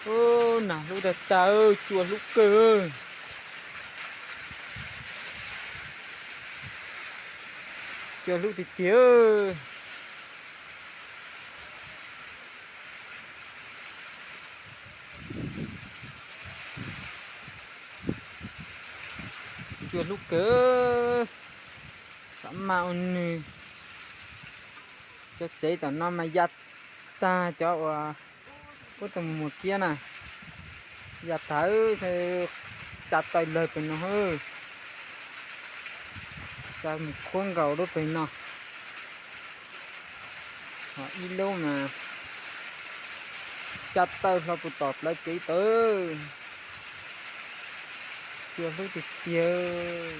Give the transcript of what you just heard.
Ub, nas hlub tag tag, cua hlub kawg. Cua hlub tiag tiag. Cua hlub kawg. Xav mas ua nws. Cov tsev tom no mas ya tag, cov uas puab tau mus muag kiab na, ya tag, tsa tawg lawg pem no. Tsa mus khuab nkaus lub pem no. Ho ib lub mas tsa tawg hlo puag tom plawv kev tawm. Cua hlub tiag tiag.